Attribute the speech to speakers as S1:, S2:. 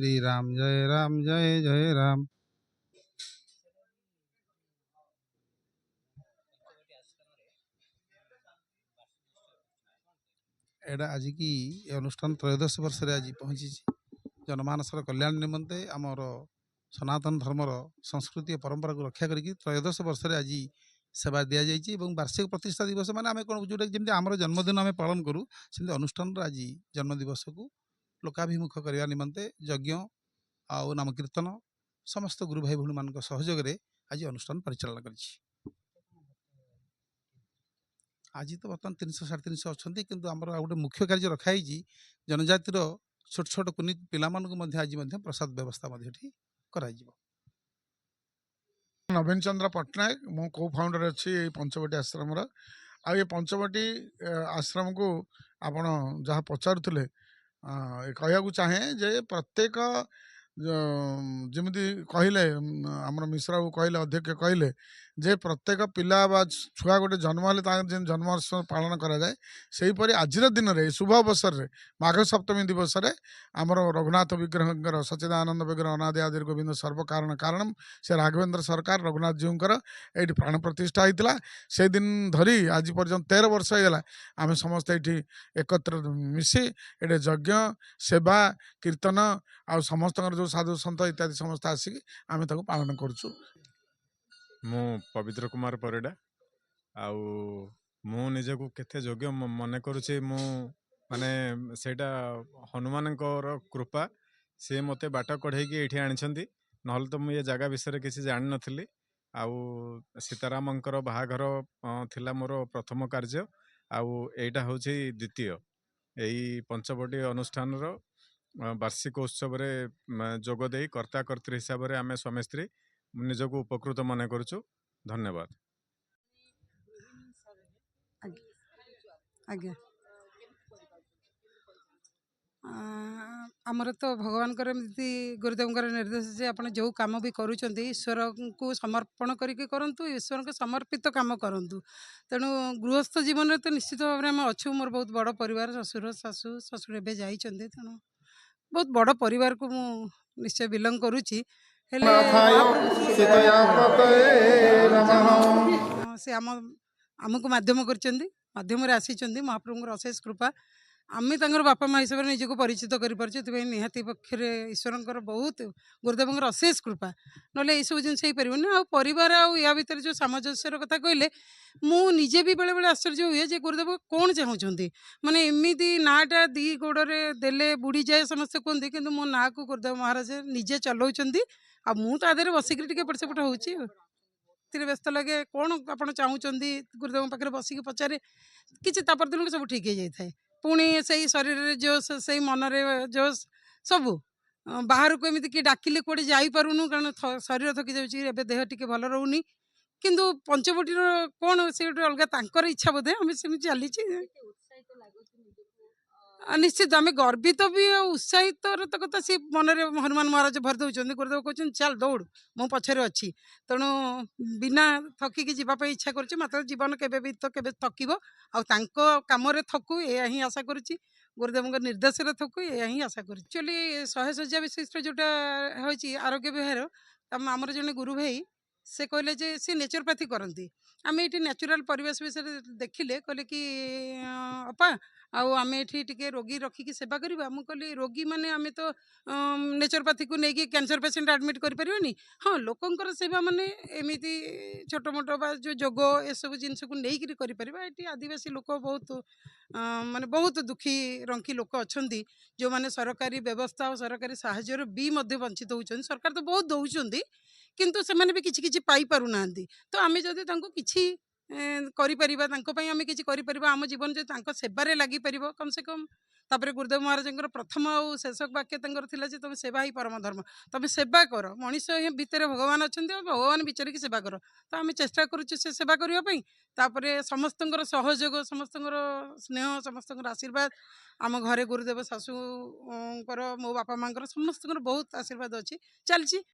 S1: श्री राम जय राम जय जय राम। ଏଇଟା ଆଜିକି ଏ ଅନୁଷ୍ଠାନ ତ୍ରୟୋଦଶ ବର୍ଷରେ ଆଜି ପହଞ୍ଚିଛି। ଜନମାନସର କଲ୍ୟାଣ ନିମନ୍ତେ ଆମର ସନାତନ ଧର୍ମର ସଂସ୍କୃତି ଓ ପରମ୍ପରାକୁ ରକ୍ଷା କରିକି ତ୍ରୟୋଦଶ ବର୍ଷରେ ଆଜି ସେବା ଦିଆଯାଇଛି ଏବଂ ବାର୍ଷିକ ପ୍ରତିଷ୍ଠା ଦିବସ ମାନେ ଆମେ କ'ଣ ଯେଉଁଟା ଯେମିତି ଆମର ଜନ୍ମଦିନ ଆମେ ପାଳନ କରୁ, ସେମିତି ଅନୁଷ୍ଠାନର ଆଜି ଜନ୍ମଦିବସକୁ ଲୋକାଭିମୁଖ କରିବା ନିମନ୍ତେ ଯଜ୍ଞ ଆଉ ନାମକୀର୍ତ୍ତନ ସମସ୍ତ ଗୁରୁ ଭାଇ ଭଉଣୀମାନଙ୍କ ସହଯୋଗରେ ଆଜି ଅନୁଷ୍ଠାନ ପରିଚାଳନା କରିଛି। ଆଜି ତ ବର୍ତ୍ତମାନ 300 350 ଅଛନ୍ତି, କିନ୍ତୁ ଆମର ଆଉ ଗୋଟେ ମୁଖ୍ୟ କାର୍ଯ୍ୟ ରଖାହେଇଛି। ଜନଜାତିର ଛୋଟ ଛୋଟ କୁନି ପିଲାମାନଙ୍କୁ ମଧ୍ୟ ଆଜି ମଧ୍ୟ ପ୍ରସାଦ ବ୍ୟବସ୍ଥା ମଧ୍ୟ ଏଠି କରାଯିବ।
S2: ନବୀନ ଚନ୍ଦ୍ର ପଟ୍ଟନାୟକ, ମୁଁ କୋ ଫାଉଣ୍ଡର ଅଛି ଏଇ ପଞ୍ଚବଟୀ ଆଶ୍ରମର। ଆଉ ଏ ପଞ୍ଚବଟୀ ଆଶ୍ରମକୁ ଆପଣ ଯାହା ପଚାରୁଥିଲେ, କହିବାକୁ ଚାହେଁ ଯେ ପ୍ରତ୍ୟେକ ଯେମିତି କହିଲେ ଆମର ମିଶ୍ର ବାବୁ କହିଲେ, ଅଧ୍ୟକ୍ଷ କହିଲେ ଯେ ପ୍ରତ୍ୟେକ ପିଲା ବା ଛୁଆ ଗୋଟେ ଜନ୍ମ ହେଲେ ତାଙ୍କର ଯେମିତି ଜନ୍ମୋତ୍ସବ ପାଳନ କରାଯାଏ, ସେହିପରି ଆଜିର ଦିନରେ ଏହି ଶୁଭ ଅବସରରେ ମାଘ ସପ୍ତମୀ ଦିବସରେ ଆମର ରଘୁନାଥ ବିଗ୍ରହଙ୍କର ସଚ୍ଚିଦାନନ୍ଦ ବିଗ୍ରହ ଅନାଦି ଆଦିର ଗୋବିନ୍ଦ ସର୍ବକାରଣ କାରଣମ ସେ ରାଘବେନ୍ଦ୍ର ସରକାର ରଘୁନାଥ ଜୀଉଙ୍କର ଏଇଠି ପ୍ରାଣ ପ୍ରତିଷ୍ଠା ହେଇଥିଲା। ସେଇଦିନ ଧରି ଆଜି ପର୍ଯ୍ୟନ୍ତ 13 ବର୍ଷ ହେଇଗଲା ଆମେ ସମସ୍ତେ ଏଇଠି ଏକତ୍ର ମିଶି ଏଠି ଯଜ୍ଞ, ସେବା, କୀର୍ତ୍ତନ ଆଉ ସମସ୍ତଙ୍କର ଯେଉଁ ସାଧୁ ସନ୍ଥ ଇତ୍ୟାଦି ସମସ୍ତେ ଆସିକି ଆମେ ତାକୁ ପାଳନ କରୁଛୁ।
S3: ମୁଁ ପବିତ୍ର କୁମାର ପରିଡ଼ା, ଆଉ ମୁଁ ନିଜକୁ କେତେ ଯୋଗ୍ୟ ମନେ କରୁଛି ମୁଁ, ମାନେ ସେଇଟା ହନୁମାନଙ୍କର କୃପା, ସିଏ ମୋତେ ବାଟ କଢ଼େଇକି ଏଇଠି ଆଣିଛନ୍ତି, ନହେଲେ ତ ମୁଁ ଏ ଜାଗା ବିଷୟରେ କିଛି ଜାଣିନଥିଲି। ଆଉ ସୀତାରାମଙ୍କର ବାହାଘର ଥିଲା ମୋର ପ୍ରଥମ କାର୍ଯ୍ୟ, ଆଉ ଏଇଟା ହେଉଛି ଦ୍ୱିତୀୟ। ଏଇ ପଞ୍ଚବଟୀ ଅନୁଷ୍ଠାନର ବାର୍ଷିକ ଉତ୍ସବରେ ଯୋଗ ଦେଇ କର୍ତ୍ତା କର୍ତ୍ରୀ ହିସାବରେ ଆମେ ସ୍ୱାମୀ ସ୍ତ୍ରୀ ନିଜକୁ ଉପକୃତ ମନେ କରୁଛୁ। ଧନ୍ୟବାଦ।
S4: ଆଜ୍ଞା, ଆମର ତ ଭଗବାନଙ୍କର ଏମିତି ଗୁରୁଦେବଙ୍କର ନିର୍ଦ୍ଦେଶ ଯେ ଆପଣ ଯେଉଁ କାମ ବି କରୁଛନ୍ତି ଈଶ୍ୱରଙ୍କୁ ସମର୍ପଣ କରିକି କରନ୍ତୁ, ଈଶ୍ୱରଙ୍କୁ ସମର୍ପିତ କାମ କରନ୍ତୁ। ତେଣୁ ଗୃହସ୍ଥ ଜୀବନରେ ତ ନିଶ୍ଚିତ ଭାବରେ ଆମେ ଅଛୁ। ମୋର ବହୁତ ବଡ଼ ପରିବାର, ଶ୍ୱଶୁର ଶାଶୁ, ଶ୍ୱଶୁର ଏବେ ଯାଇଛନ୍ତି, ତେଣୁ ବହୁତ ବଡ଼ ପରିବାରକୁ ମୁଁ ନିଶ୍ଚୟ ବିଲଙ୍ଗ କରୁଛି। ହେଲେ ସେ ଆମକୁ ମାଧ୍ୟମ କରିଛନ୍ତି, ମାଧ୍ୟମରେ ଆସିଛନ୍ତି। ମହାପ୍ରଭୁଙ୍କର ଅଶେଷ କୃପା, ଆମେ ତାଙ୍କର ବାପା ମା ହିସାବରେ ନିଜକୁ ପରିଚିତ କରିପାରୁଛୁ। ଏଥିପାଇଁ ନିହାତି ପକ୍ଷରେ ଈଶ୍ୱରଙ୍କର ବହୁତ, ଗୁରୁଦେବଙ୍କର ଅଶେଷ କୃପା, ନହେଲେ ଏଇସବୁ ଜିନିଷ ହେଇପାରିବନି। ଆଉ ପରିବାର ଆଉ ୟା ଭିତରେ ଯେଉଁ ସାମଞ୍ଜସ୍ୟର କଥା କହିଲେ, ମୁଁ ନିଜେ ବି ବେଳେବେଳେ ଆଶ୍ଚର୍ଯ୍ୟ ହୁଏ ଯେ ଗୁରୁଦେବ କ'ଣ ଚାହୁଁଛନ୍ତି। ମାନେ ଏମିତି ନାଁଟା ଦୁଇ ଗୋଡ଼ରେ ଦେଲେ ବୁଡ଼ିଯାଏ ସମସ୍ତେ କୁହନ୍ତି, କିନ୍ତୁ ମୋ ନାଁକୁ ଗୁରୁଦେବ ମହାରାଜ ନିଜେ ଚଲାଉଛନ୍ତି, ଆଉ ମୁଁ ତା ଦେହରେ ବସିକିରି ଟିକେ ଏପଟ ସେପଟ ହେଉଛି। ଏଥିରେ ବ୍ୟସ୍ତ ଲାଗେ, କ'ଣ ଆପଣ ଚାହୁଁଛନ୍ତି, ଗୁରୁଦେବଙ୍କ ପାଖରେ ବସିକି ପଚାରେ, କିଛି ତା ପରଦିନକୁ ସବୁ ଠିକ୍ ହେଇଯାଇଥାଏ। ପୁଣି ସେଇ ଶରୀରରେ ଜୋସ୍, ସେଇ ମନରେ ଜୋସ୍, ସବୁ ବାହାରକୁ ଏମିତି କି ଡାକିଲେ କୁଆଡ଼େ ଯାଇପାରୁନୁ, କାରଣ ଶରୀର ଥକି ଯାଉଛି, ଏବେ ଦେହ ଟିକେ ଭଲ ରହୁନି। କିନ୍ତୁ ପଞ୍ଚବଟୀର କ'ଣ ସେ ଗୋଟେ ଅଲଗା ତାଙ୍କର ଇଚ୍ଛା ବୋଧେ, ଆମେ ସେମିତି ଚାଲିଛି। ନିଶ୍ଚିତ ଆମେ ଗର୍ବିତ ବି ଆଉ ଉତ୍ସାହିତର ତ କଥା ସିଏ ମନରେ ହନୁମାନ ମହାରାଜ ଭରି ଦେଉଛନ୍ତି। ଗୁରୁଦେବ କହୁଛନ୍ତି ଚାଲ ଦୌଡ଼, ମୁଁ ପଛରେ ଅଛି। ତେଣୁ ବିନା ଥକିକି ଯିବା ପାଇଁ ଇଚ୍ଛା କରୁଛି, ମାତ୍ର ଜୀବନ କେବେ ବି ତ କେବେ ଥକିବ, ଆଉ ତାଙ୍କ କାମରେ ଥକୁ ଏହା ହିଁ ଆଶା କରୁଛି, ଗୁରୁଦେବଙ୍କ ନିର୍ଦ୍ଦେଶରେ ଥକୁ ଏହା ହିଁ ଆଶା କରୁଛି। ଆକ୍ଚୁଆଲି 100 ଶଯ୍ୟା ବିଶିଷ୍ଟ ଯେଉଁଟା ହେଉଛି ଆରୋଗ୍ୟ ବିହାର, ଆମର ଜଣେ ଗୁରୁ ଭାଇ ସେ କହିଲେ ଯେ ସେ ନେଚୁରୋପାଥି କରନ୍ତି। ଆମେ ଏଇଠି ନ୍ୟାଚୁରାଲ ପରିବେଶ ବିଷୟରେ ଦେଖିଲେ, କହିଲେ କି ଅପା ଆଉ ଆମେ ଏଠି ଟିକେ ରୋଗୀ ରଖିକି ସେବା କରିବା। ମୁଁ କହିଲି ରୋଗୀ ମାନେ ଆମେ ତ ନେଚୁରୋପାଥିକୁ ନେଇକି କ୍ୟାନ୍ସର ପେସେଣ୍ଟ ଆଡ଼ମିଟ୍ କରିପାରିବାନି। ହଁ, ଲୋକଙ୍କର ସେବା ମାନେ ଏମିତି ଛୋଟ ମୋଟ ବା ଯେଉଁ ଯୋଗ ଏସବୁ ଜିନିଷକୁ ନେଇକିରି କରିପାରିବା। ଏଠି ଆଦିବାସୀ ଲୋକ ବହୁତ ମାନେ ବହୁତ ଦୁଃଖୀ ରଙ୍କି ଲୋକ ଅଛନ୍ତି, ଯେଉଁମାନେ ସରକାରୀ ବ୍ୟବସ୍ଥା ଆଉ ସରକାରୀ ସାହାଯ୍ୟରୁ ବି ମଧ୍ୟ ବଞ୍ଚିତ ହେଉଛନ୍ତି। ସରକାର ତ ବହୁତ ଦେଉଛନ୍ତି, କିନ୍ତୁ ସେମାନେ ବି କିଛି କିଛି ପାଇପାରୁନାହାନ୍ତି। ତ ଆମେ ଯଦି ତାଙ୍କୁ କିଛି କରିପାରିବା, ତାଙ୍କ ପାଇଁ ଆମେ କିଛି କରିପାରିବା, ଆମ ଜୀବନ ଯଦି ତାଙ୍କ ସେବାରେ ଲାଗିପାରିବ କମ୍ ସେ କମ୍। ତାପରେ ଗୁରୁଦେବ ମହାରାଜଙ୍କର ପ୍ରଥମ ଆଉ ଶେଷ ବାକ୍ୟ ତାଙ୍କର ଥିଲା ଯେ ତୁମେ ସେବା ହିଁ ପରମ ଧର୍ମ, ତୁମେ ସେବା କର। ମଣିଷ ହିଁ ଭିତରେ ଭଗବାନ ଅଛନ୍ତି, ଆଉ ଭଗବାନ ବିଚାରିକି ସେବା କର। ତ ଆମେ ଚେଷ୍ଟା କରୁଛୁ ସେ ସେବା କରିବା ପାଇଁ। ତାପରେ ସମସ୍ତଙ୍କର ସହଯୋଗ, ସମସ୍ତଙ୍କର ସ୍ନେହ, ସମସ୍ତଙ୍କର ଆଶୀର୍ବାଦ, ଆମ ଘରେ ଗୁରୁଦେବ ଶାଶୁଙ୍କର, ମୋ ବାପା ମାଆଙ୍କର, ସମସ୍ତଙ୍କର ବହୁତ ଆଶୀର୍ବାଦ ଅଛି, ଚାଲିଛି।